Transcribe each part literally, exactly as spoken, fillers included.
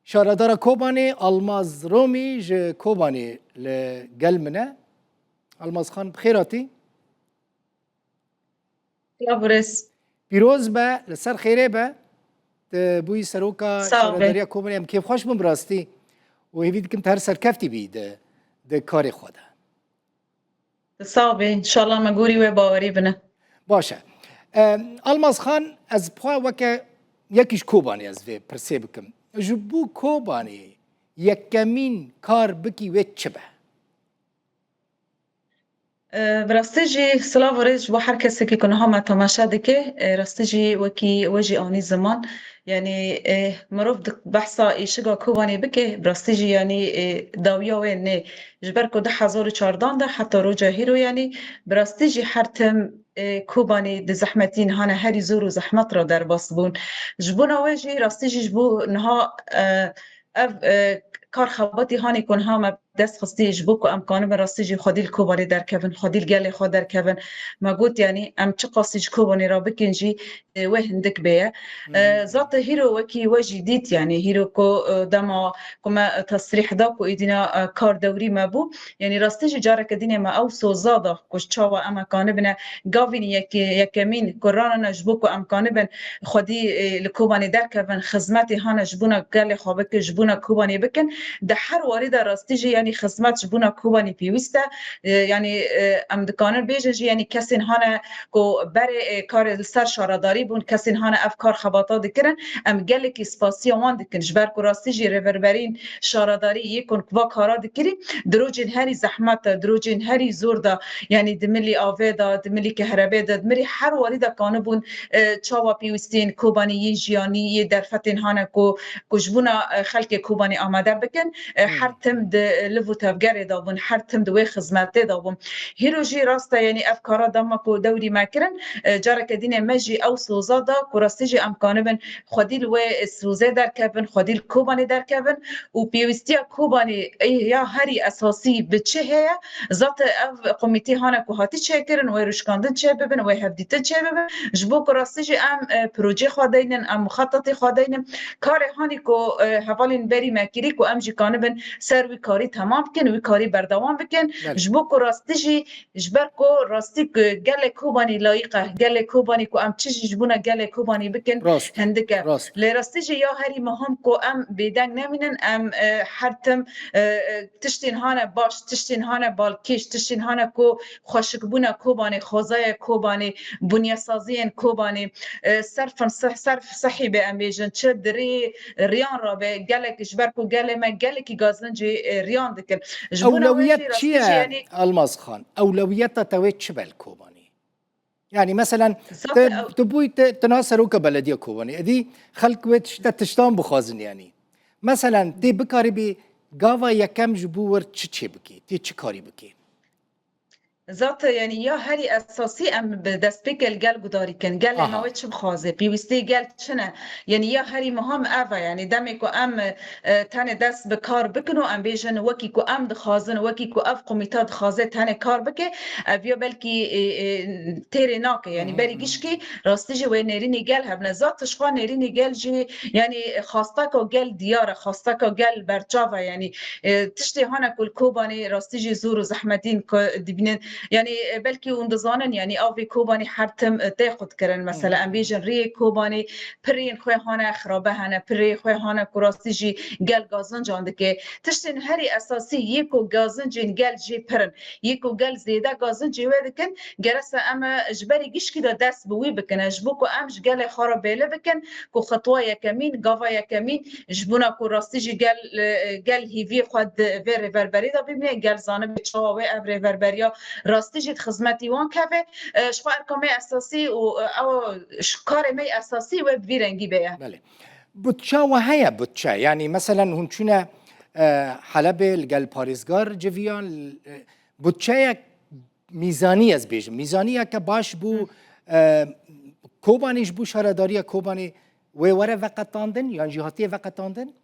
Şaredara Kobanê Almaz Romî ji Kobanê li gel min e. Almaz Xan, bi xêr hatî. Silav û rêz. Pîroz be, li ser xêrê be. Tu bûyî seroka Sağ be. Şaredariya Kobanê, em kêfxweş bûn bi rastî. Û hêvî dikim tu her serkeftî bî di, di karê xwe de. Sağ be, înşallah me gorî wê bawerî bine. Baş e. Em, Almaz Xan, ez bi xwe weke yekî ji Kobanê ez vê pirsê bikim. Ji bo Kobanê yekemîn kar bikî wê çi be? E, bi rastî jî silav û rêz ji bo her kesekî ku niha me temaşe dike. E, rastî jî wekî we jî anî ziman. Yanî, e, mirov di behsa êşiga Kobanê bike, bi rastî jî yanî, e, dawiya wê nê. Ji ber ku du hezar û çardan de heta roja hîro yanî, bi rastî jî her tim, e, Kobanê di zehmetî niha ne herî zor û zehmet re derbas bûn. Ji bona wê jî rastî jî ji bo niha, e, ev, e, kar xebatî hanê ku niha me dest xistî ji bo ku em kanibin rastî jî xwedî li Kobanê derkevin, xwedî li gelê xwe derkevin. Me got, yanî em çiqasî ji Kobanê re bikin jî, e, wê hindik bê ye. E, Hmm. Zate hîro wekî we jî dît, yanî hîro ku, e, dema ku me tesrîh da ku êdîna, e, kar dewrî me bû, yanî rastî jî careke dînê me ew soza da ku çawa em e kanibine gavînî yekê-, yekemîn ku ranane ji bo ku em kanibin xwedî, e, li Kobanê derkevin, xizmetê hane ji bona gelê xwe bikin, ji bona Kobanê bikin. Di her warî de rastî jî, yanî xizmet ji bona Kobanê pêwîst e. E, yanî, e, em dikanin bêjin jî, yanî kesên hane ku berê, e, karê li ser şaredarî bûn, kesên hane ev kar xebata dikirin, em gelekî spasiya wan dikin. Ji ber ku rastî jî rêverberîn şaredarî yê ku va kara dikirî, di rojên herî zehmet de, di rojên herî zor de, yanî di milî avê de, di milî kehrebê de, di milî her warî de kanibûn, e, çawa pêwîstiyên Kobanê yên jiyanî, yê derfetên hane ku, ku ji bona, e, xelkê Kobanê amade bikin, e, Hmm. her tim di liv û tevgerê de bûn, her tim di wê xizmetê de bûn. Hîro jî rast e, yanî ev kara dema ku dewrî me kirin, e, careke dînê me jî ew soza da ku rastî jî em kanibin xwedî li wê sozê derkevin, xwedî li Kobanê derkevin û pêwîstiya Kobanê, ê, ya herî esasî bi çi heye? Zate ev komîtê hane ku hatî çêkirin, wê rûşkandin çêbibin, wê hevdîtin çêbibin. Ji bo ku rastî jî em, e, projê xwe deynin, em muxetetê xwe deynin. Karê hanî ku, e, hevalên berî me kirî ku em jî kanibin ser wî karî temam bikin, wî karî berdewam bikin. Belê. Ji bo ku rastî jî Ji ber ku rastî ku gelê Kobanî layîq e, gelê Kobanî ku em çi jî ji bona gelê Kobanî bikin, Rast, hindik e. Rast. Lê rastî jî ya herî muhim ku em bêdeng nemînin, em, e, her tim, e, e, tiştên hane baş, tiştên hane balkêş, tiştên hane ku xweşikbûna Kobanê, xwezaya Kobanê, bunyesaziyên Kobanê, e, serf in seh-, serf sehî be em bêjin, çi di rê riyan re be, gelek ji ber ku gelê me gelekî gazincî, e, riyan dikin. Ji bona wê jî Ewlewiyet çi rastî jî ye, yanî Elmas Xan? Ewlewiyeta te wê çi be li Kobanê? Yani meselen Zaten te, ew- tu bûyî te, te na seroka belediya Kobanê. Edî xelk wê tişte tiştan bixwazin yani. Meselen tê bikarîbî gava yekem ji bo wir çi çê bikî? Tê çi karî bikî? Zaten yani ya herî esasî em bi destpêkê li gel gudarî kin. Gelê me Aha. wê çi bixwaze? Pêwîstiyê gel çi ne? Yani ya herî muhim ev e. Yani demê ku em, e, tenê dest bi kar bikin û em bêjin wekî ku em dixwazin, wekî ku ev komîta dixwaze tenê kar bike, ev ya belkî, e, e, têrê nake. Yani Hı hı, berî hı. gişkî rastî jî wê nêrînê gel hebne. Zat tişxwa nêrînê gel jî yani xwasteka gel diyar e, xwasteka gel berçav e. Yani, e, tiştê hane ku li Kobanê rastî jî zor û zehmetîn ku dibînin. Yani, e, belkî hûn dizanin, yani avê Kobanê her tim, e, tê xwe dikirin. Mesela, Hı hı. em bêjin riyê Kobanê pirên xwe hane xirabe hene, pirê xwe hane ku rastî jî gel gazincan dike. Tiştên herî esasî yê ku gazincên gel jê pir in, yê ku gel zêde gazincê wê dikin, gerese em, e, ji berî gişkî de dest bi wî bikin. E, ji bo ku em ji gelê xwe re bêle bikin, ku xetwa yekemîn, gava yekemîn, ji bona ku rastî jî gel, e, gel hîviyê xwe di vê rêverberî de bibîne, gel zanibe çawa wê ev rêverberiya rastî jî di xizmetî wan keve. E, ji xwe erka me esasî û, e, ew ji karê me esasî wê bi vî rengî bê ye. Belê. Butça we heye, butçe? Yani meselen hûn çûne, e, Helebê li gel parêzgar civiyan, e, butçeyek mîzanî ez bêjim. Mîzaniyeke baş bû, Hı. e, Kobanê ji bo şaredariya Kobanê wê were veqetandin yan jî hatiye veqetandin?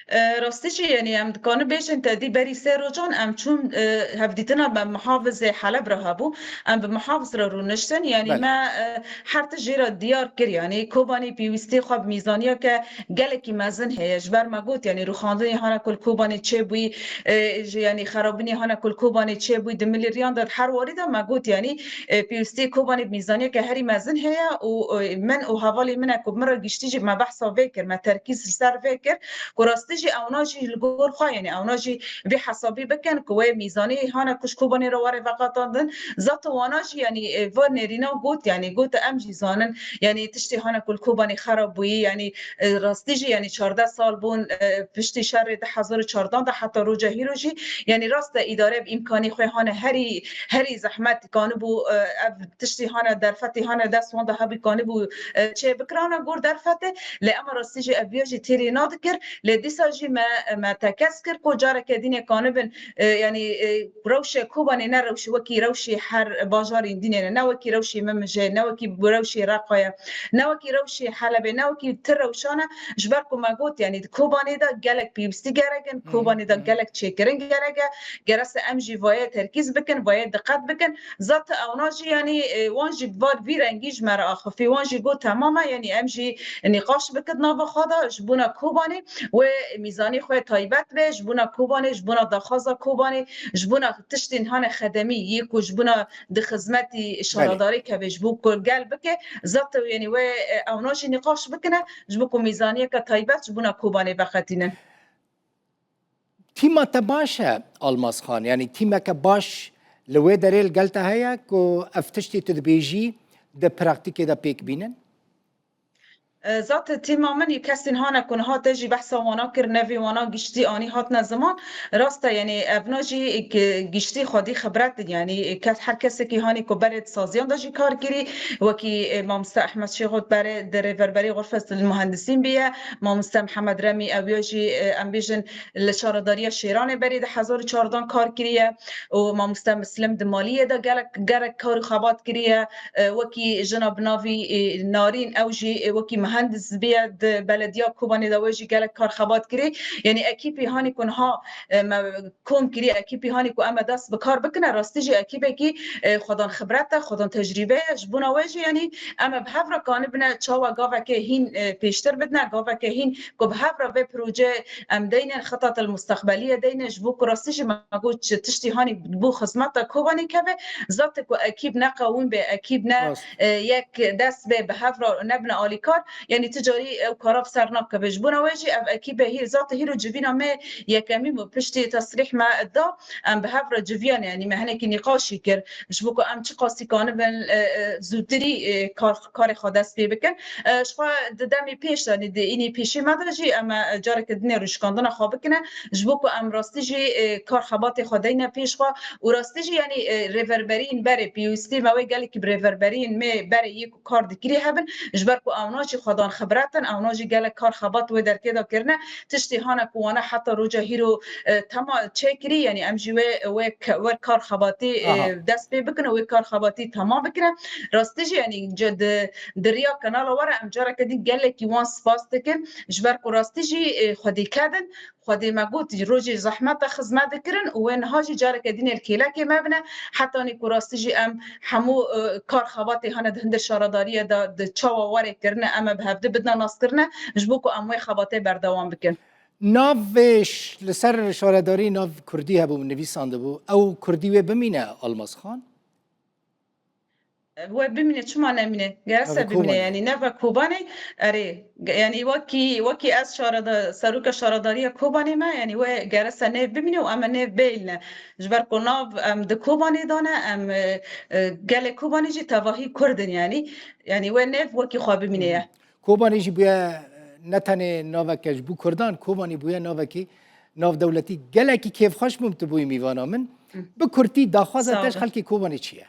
E, rastî jî, yanî em dikarin bêjin te dî berî sê rojan em çûn, e, hevdîtina me muhafizê Heleb re hebû. Em bi muhafiz re rûniştin. Yanî Belê. me, e, her tişt jê re diyar kir. Yanî Kobanê pêwîstî xwe bi mîzaniyeke gelekî mezin heye. Ji ber me got, yanî rûxandinê hane ku li Kobanê çêbûyî, e, ji, yanî xerabînê hane ku li Kobanê çêbûyî, di milî riyan de her warî de me got, yanî, e, pêwîstî Kobanê bi mîzaniyeke herî mezin heye û, e, min û hevalê min e ku min re giştî jî me behsa vê kir, me terkîz li ser vê kir. Ku rastî jî ewna jî li gor xwe, yanî ewna jî vê hesabî bikin ku wê mîzanî hane ku ji Kobanê re were veqetandin. Zat wana jî, yanî, e, va nêrîna got, yanî got em jî zanin, yanî tiştî hane ku li Kobanê xera bûyî, yanî, e, rastî jî, yanî çardeh sal bûn, e, piştî şerê du hezar û çardeh de heta roja hîro jî, yanî rast e îdare bi îmkanî xwe hane herî, herî zehmet kanibû, e, ev tiştî hane derfetê hane dest wan de hebî kanibû, e, çê bikirana gor derfetê. Lê ema rastî jî ev viya jî têrê nadikir. Lê dîsa jî me, me tekez kir ku careke dînê kanibin, e, yanî, e, rewşê Kobanê ne rewşê wekî rewşê her bajarên dînê ne, ne wekî rewşê Mimijê, ne wekî rewşê Reqayê, ne wekî rewşê Helebê, ne wekî ti rewşan e. Ji ber ku me got, yanî di Kobanê de gelek pêwîstî gerek in, Hı hı, Kobanê de hı hı. gelek çêkirin gerek e. Gerese em jî vayê terkîz bikin, vayê diqet bikin. Zat ewna jî, yanî, e, wan jî bi vî rengî ji me re axifî. Wan jî got, temam e, yanî em jî nîqaş bikin nava xwe de ji bona Kobanê, wê mîzanî xwe taybet be, ji bona Kobanê, ji bona daxwaza Kobanê, ji bona tiştên hane xedemî yê ku ji bona di xizmetî Belê. şaredarê keve ji bo ku gel bike. Zat, yanî wê, e, ewna jî nîqaş bikine, ji bo ku mîzaniyeke taybet ji bona Kobanê veqetîne. Tîma te baş e, Almaz Xan? Yanî tîmeke baş li wê derê li gel te heye ku ev tiştê tu dibêjî di praktîkê de pêk bînin? E, zat tîma min yê kesên hane ku niha te jî behsa wana kir, nevê wana giştî anî hatine ziman. Rast e, yanî evna jî gi-, giştî xwedî xibret in, yanî kes, her kesekî hanî ku berê di saziyan de jî kar kirî, wekî, e, mamoste Ehmed Şêxot berê di rêverberî Xurfet Muhendisîn bîye, mamoste Mihemed Remî ew ya jî, e, em bêjin li şaredariya Şêranê berê di hezar û çardan kar kiriye û mamoste Mislim di maliyê de gelek, gelek kar û xebat kiriye. E, wekî jina bi navî, e, Narîn, ew jî, e, wekî muhendis bûye di belediya Kobanê de, wê jî gelek kar xebat kirî. Yanî ekîpî hanî ku niha, e, me kom kirî, ekîpî hanî ku em e dest bi kar bikine, rastî jî ekîbekî, e, xwedan xibret e, xwedan tecrîbe ye. Ji bona wê jî, yanî em e bi hev re kanibine çawa gaveke hîn, e, pêştir bidine, gaveke hîn ku bi hev re vê proje em deynin, xitatel mustaqbeliyê deynin, ji bo ku rastî jî me got çi tiştî hanî bo xizmeta Kobanê keve, zate ku ekîb ne qewîm be, ekîb ne, Rast. e, yek dest be, bi hev re nebine alîkar, yanî ti carî ew kara bi ser nakeve. Ji bona wê jî ev ekîbe hî, zate hîro civîna me yekemîn bû, piştî tesrîh me da, em bi hev re civiyan, yanî me hinekî nîqaşî kir, ji bo ku em çiqasî kanibin, e, e, zûtirî, e, kar, karê xwe dest pê bikin. E, ji xwe di demê pêş de, di înî pêşî me de jî em, e, careke dinê rûşkandina xwe bikine, ji bo ku em rastî jî, e, kar xebatê xwe deyne pêş xwe û rastî jî, yanî, e, rêverberiyên berê pêwîstî me wê gelekî bi rêverberiyên me berê yê ku kar dikirî hebin, ji ber ku ewna jî xwedan xibret in, ewna jî gelek kar xebat wê derkê de kirine, tiştê hane ku wana heta roja hîro, e, tema çêkirî, yanî em jî wê, wê ke-, wê kar xebatî, e, Aha. dest pê bikin û wê kar xebatî temam bikine. Rastî jî, yanî ce-, di, di riya kanala we re em careke din gelekî wan spas dikin. Ji ber ku rastî jî, e, xwedî kedin, xwedî me got, rojê zehmet de xizmet dikirin û wê niha jî careke din ê li kêlekê me bine. Hetanî ku rastî jî em hemû, e, kar xebatê hene di hundir şaredariyê de di çawa werê kirine, em e bi hevdi bidine naskirine, ji bo ku em wê xebatê berdewam bikin. Nav vê ş-, li ser şaredarî nav kurdî hebû, nivîsandibû. Ew kurdî wê bimîne, Almaz Xan? Wê bimîne, çima nemîne? Gerese Navê bimîne, Kobanê. Yanî neva Kobanê, erê, ge-, yanî wekî, wekî ez şareda-, seroka şaredariya Kobanê me, yanî wê gerese nêv bimîne û em ê nêv bêyîne. Ji ber ku nav em di Kobanê de ne, em, e, e, gelê Kobanê jî tevahî kurd in yanî. Yanî wê nêv wekî xwe bimîne ye. Hmm. Kobanê jî bûye, e, ne tenê naveke ji bo kurdan, Kobanê bûye navekî navdewletî. Gelekî kêfxweş bûm tu bûyî mîvana min. Hı. Bi kurtî daxwaza Sağ te ji ol. xelkê Kobanê çi ye?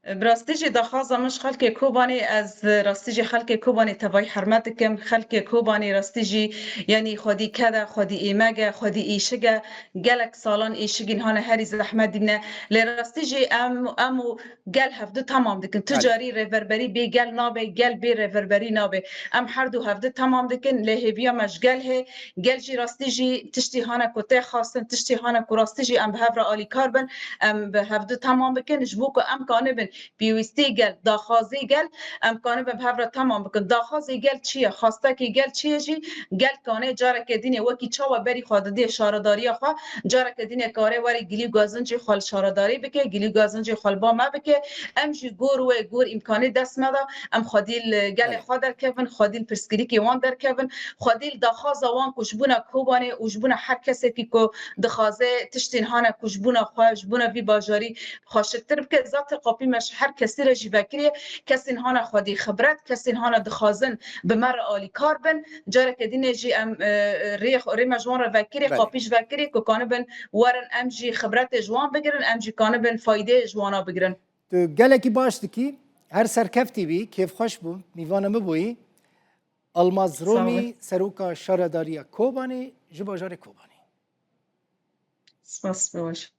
Bi rastî jî daxwaza min ji xelkê Kobanê, ez rastî jî xelkê Kobanê tevayî hermet dikim. Xelkê Kobanê rastî jî, yanî xwedî ked e, xwedî êmek e, xwedî îşik e. Gelek salan îşikîn hane herî zehmet dîne. Lê rastî jî em, em û gel hevdu temam dikin. Tu Belê. carî rêverberî bê gel nabe, gel bê rêverberî nabe. Em her du hevdu temam dikin. Lê hêviya me ji gel hê. Gel jî rastî jî tiştî hane ku tê xwestin, tiştî hane ku rastî jî em bi hev re alîkar bin, em bi hevdu temam bikin, ji bo ku em kanibin pêwîstî gel, daxwazî gel, em kanibin bi hev re temam bikin. Daxwazî gel çi ye? Xwestekî gel çi ye jî? Gel kanê careke dînê wekî çawa berî xwe didê şaredariya xwe, careke dînê kare were gilî û gazincê xwe li şaredarî bike, gilî û gazincê xwe li ba me bike. Em jî gor wê gor îmkanê dest me de, em xwedî li gelê Belê. xwe derkevin, xwedî li pirsgirêkê wan derkevin, xwedî li daxwaza wan ku ji bona Kobanê û ji bona her kesekî ku dixwaze tiştên hane ku ji bona xwe, ji bona vî bajarî xweşiktir bike. Zaten qapî me ji her kesî re jî vekiriye. Kesên hane xwedî xibret, kesên hane dixwazin bi me re alîkar bin. Careke dînê jî em, e, rê, rê me ji wan re vekirê, Belê. qapî ji vekirê ku kanibin werin em jî xibretê ji wan bigirin, em jî kanibin faydeyê ji wana bigirin. Tu gelekî baş dikî. Her serkeftî bî, kêfxweş bû, mîvana min bûyî. Almaz Sağ ol. Romî, seroka şaredariya Kobanê, ji bajarê Kobanê. Spas, baş.